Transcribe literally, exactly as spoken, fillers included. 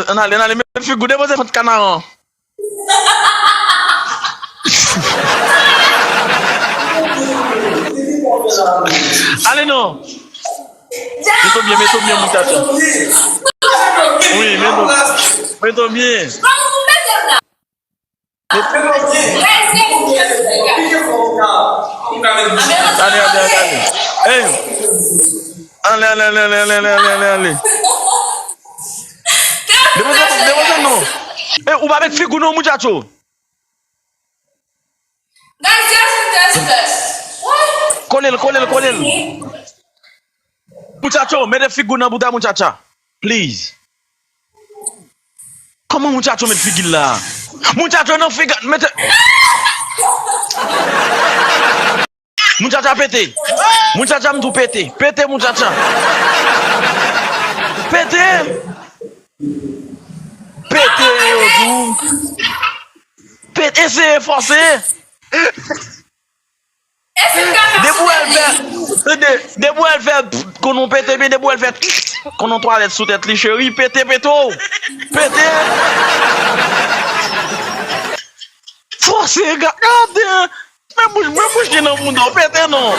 Ann ale, ann ale, met figi w, depoze fant kanaran. Ale non. Mete w byen, mete w byen, muchacha. Wi, mete w, mete w byen. Ale, ale, ale, ale, ale, ale, ale, ale. Depoze, depoze non. E, ou pa met figi w non, muchacho. Kole l, kole l, kole l. Muchacho, mete figi w nan bouda muchacha. Please. Kòman muchacho met figi l la? Muchacho nan figi, mete. Muchacha pete. Muchacha m tou pete. Pete muchacha. Pete. Pete yo tou. Pete, eseye fòse. Depi w wè l fè, tande, depi w wè l fè, konn ou pete byen, depi w wè l fè, konn ou twalèt sou tèt li, cheri, pete, pete w. Pete. Fòse, ga-, gade. Men bouch, men bouch li nan mouda w, pete non.